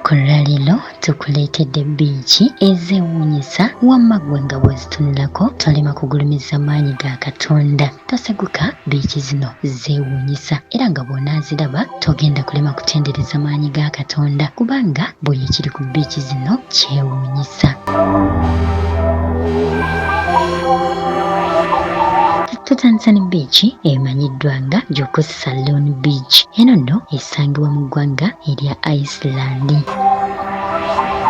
Olunaku olwaleero tukuleetedde bbiici ezeewuunyisa wamma ggwe nga bw'ozitunulako tolema kugulumiza maanyi ga Katonda. Toseguka, bbiici zino zeewuunyisa era nga bw'onaaziraba togenda kulema kutendereza maanyi ga Katonda kubanga buli ekiri ku bbiici zino kyewuunyisa. Tutandise ne bbiici emanyiddwa nga Joko Saloon Beach. Eno nno esangibwa mu ggwanga erya Iceland.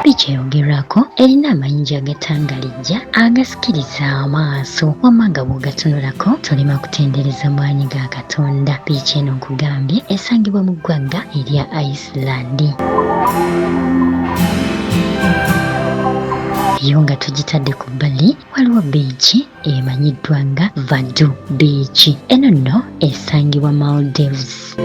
Bbiici eyogerwako erina amayinja agatangalijja agasikiriza amaaso wamma nga bw'ogatunulako tolema kutendereza maanyi ga Katonda. Bbiici eno nkugambye esangibwa mu ggwanga erya Iceland. Yo nga tugitadde ku bbali waliwo bbiici emanyiddwa nga Vadu Beach. Eno nno esangibwa Maldives.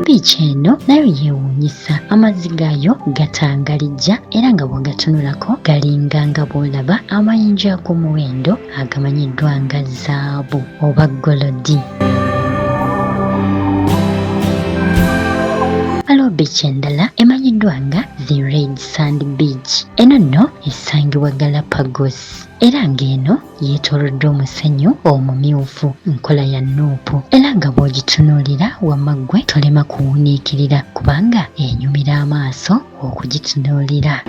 Bbiici eno nayo yeewuunyisa, amazzi gaayo gatangalijja era nga bw'ogatunulako galinga nga bw'olaba amayinja ag'omuwendo agamanyiddwa nga zaabu oba golodi. Waliwo bbiici endala emanyiddwa nga The Red Sand Beach. Eno nno esangibwa Galapagos era ng'eno yeetooloddwa omusenyu omumyufu nkola ya nuupu era nga bw'ogitunuulira wamma ggwe tolema kuwuniikirira kubanga enyumira amaaso okugitunuulira.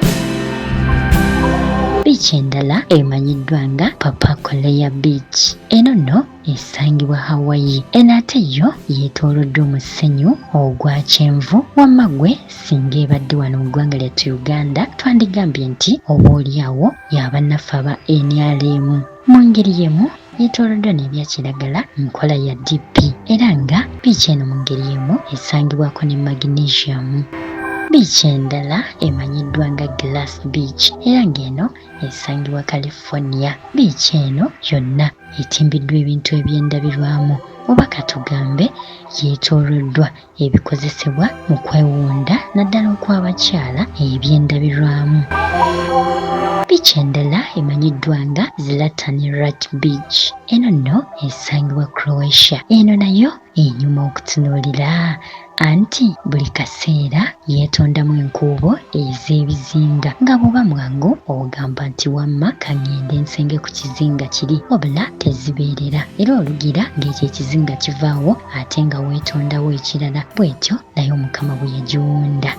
Bbiici endala emanyiddwa nga Papakolea Beach. Eno nno esangibwa Hawaii. Eno ate yo yeetooloddwa omusenyu ogwa kyenvu wamma ggwe singa ebadde wano mu ggwanga lyattu Uganda twandigambye nti oboolyawo ya bannaffe aba nrm. Mu ngeri y'emu yeetooloddwa n'ebya kiragala nkola ya DP era nga bbiici eno mu ngeri y'emu esangibwako ne magnesium. Bbiici endala emanyiddwa nga Glass Beach era ng'eno esangibwa California. Bbiici eno yonna etimbiddwa ebintu eby'endabirwamu oba katugambe yeetooloddwa ebikozesebwa mu kwewunda naddala okw'abakyala eby'endabirwamu. Bbiici endala emanyiddwa nga Zlatani Rat Beach. Eno nno esangibwa Croatia. Eno nayo enyuma okutunuulira anti buli kaseera yeetondamu enkuubo ez'ebizinga nga bw'oba mwangu ogamba nti wamma kaŋŋende nsenge ku kizinga kiri wabula tezibeerera era olugira ng'ekyo ekizinga kivaawo ate nga weetondawo ekirala bw'etyo naye Omukama bwe yagiwunda.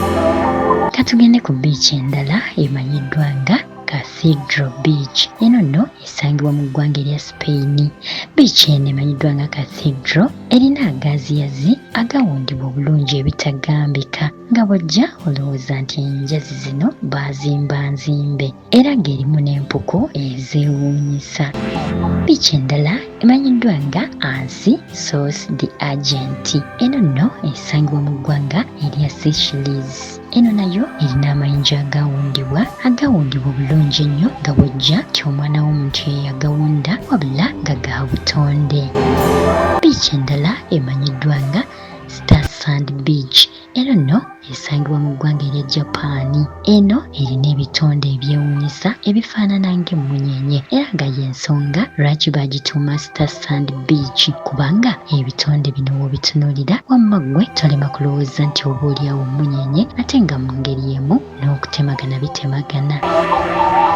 Katugende ku bbiici endala emanyiddwa nga Cathedral Beach. Eno nno esangibwa mu ggwanga erya Spain. Bbiici eno emanyiddwa nga Cathedral erina agaaziyazi agawundibwa obulungi ebitagambika nga bw'ojja olowooza nti enjazi zino baazimba nzimbe era ng'erimu n'empuku ezeewuunyisa. Bbiici endala emanyiddwa nga Ansi Sos de Argent. Eno nno esangibwa mu ggwanga erya Seychelles. Eno nayo erina amayinja agawundibwa agawundibwa obulungi ennyo nga bw'ojja nti omwana w'omuntu ye yagawunda wabula nga ga butonde. Bbiici endala emanyiddwa nga Star Sand Beach. Eno nno esangibwa mu ggwanga erya Japan. Eno erina ebitonde ebyewuunyisa ebifaanana ng'emmunyeenye era nga y'ensonga lwaki baagituuma Star Sand Beach kubanga ebitonde bino w'obitunuulira wamma ggwe tolema kulowooza nti oba olyawo mmunyeenye ate nga mu ngeri y'emu n'okutemagana bitemagana.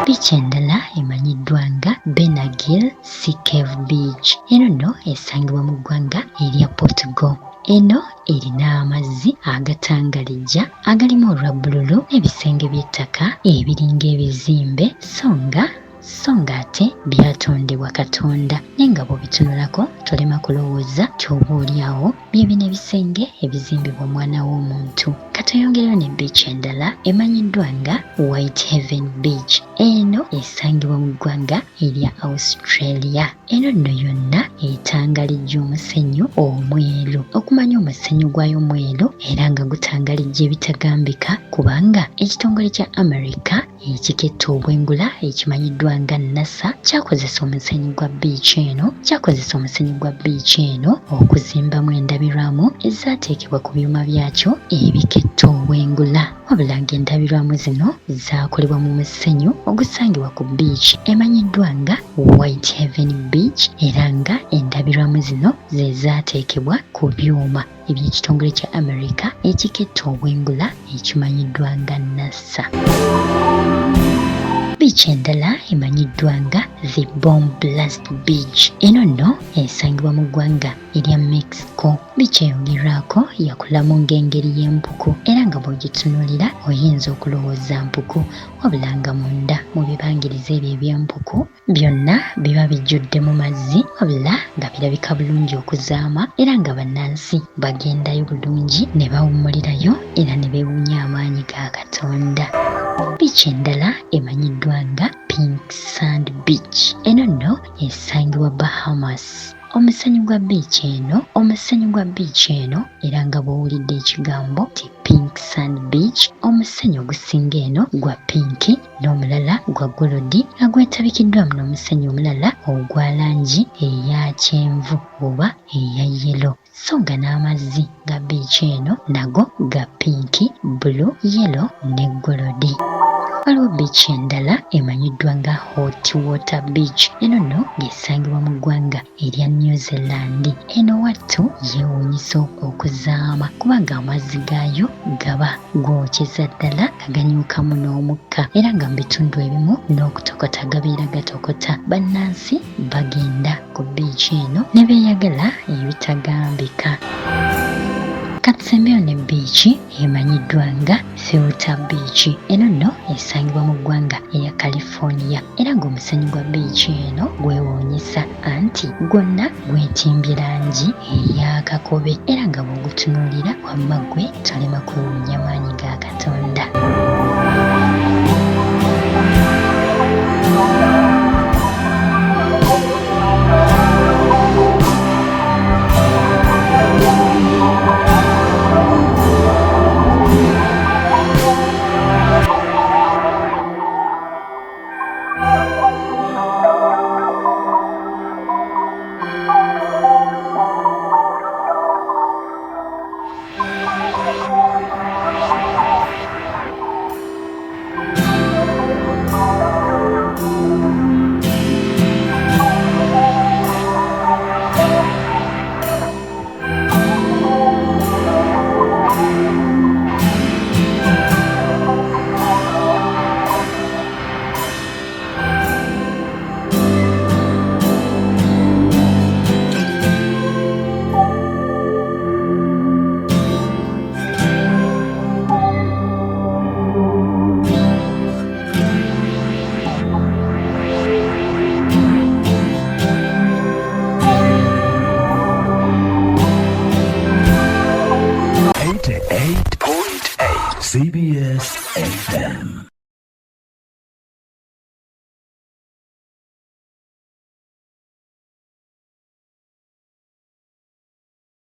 Bbiici endala emanyiddwa nga Benagil Sea Cave Beach. Eno nno esangibwa mu ggwanga erya Portugal. Eno erina amazzi agatangalijja agalimu olwa bbululu n'ebisenge by'ettaka ebiringa ebizimbe so nga so ng'ate byatondebwa Katonda naye nga bw'obitunulako tolema kulowooza nti oba oli awo bye bino ebisenge ebizimbibwa omwana w'omuntu. Katweyongereyo ne bbiici endala emanyiddwa nga White Haven Beach. Eno esangibwa mu ggwanga erya Australia. Eno nno yonna etangalijja omusenyu omweru. Okumanya omusenyu gwayo mweru era nga gutangalijja ebitagambika kubanga ekitongole kya America ekiketta obwengula ekimanyiddwa nga NASA kyakozesa omusenyu gwa bbiici eno kyakozesa omusenyu gwa bbiici eno okuzimbamu endabirwamu. endabirwamu ezaateekebwa ku byuma byakyo ebiketta obwengula. Wabula ng'endabirwamu zino zaakolebwa mu musenyu ogusangibwa ku bbiici emanyiddwa nga White Haven Beach era nga endabirwamu zino ze zaateekebwa ku byuma eby'ekitongole kya Amerika ekiketta obwengula ekimanyiddwa nga NASA. Bbiici endala emanyiddwa nga The Bomb Blast Beach. Eno nno esangibwa mu ggwanga erya Mexico. Bbiici eyogerwako yakulamu ng'engeri y'empuku era nga bw'ogitunuulira oyinza okulowooza mpuku wabula nga munda mu bibangirizi ebyo eby'empuku Byonna biba bijjuddemu mazzi wabula nga birabika bulungi okuzaama era nga bannansi bagendayo bulungi ne bawummulirayo era ne beewuunya amaanyi ga Katonda. Bbiici endala emanyiddwa nga Pink Sand Beach. Eno nno esangibwa Bahamas. Omusenyu gwa bbiici eno Omusenyu gwa bbiici eno era nga bw'owulidde ekigambo nti Pink Sand Beach, omusenyu ogusinga eno gwa pinki n'omulala gwa golodi nga gwetabikiddwamu n'omusenyu omulala ogwa langi eya kyenvu oba eya yelo so nga n'amazzi ga bbiici eno nago ga pinki, bbulu, yelo ne golodi. Waliwo bbiici endala emanyiddwa nga Hot Water Beach eno nno ng'esangibwa mu ggwanga erya New Zealand. Eno wattu yeewuunyisa okuzaama kubanga amazzi gaayo gaba gookyeza ddala nga ganyuukamu n'omukka era nga mu bitundu ebimu n'okutokota gabeera gatokota. Bannansi bagenda ku bbiici eno ne beeyagala ebitagambika. Katusembeyo ne bbiici emanyiddwa nga Filter Beach. Eno nno esangibwa mu ggwanga erya California era ng'omusenyu gwa bbiici eno gwewuunyisa anti gwonna gwetimbye langi eya kakobe era nga bw'ogutunuulira wamma ggwe tolema kwewuunya maanyi ga Katonda. CBS FM.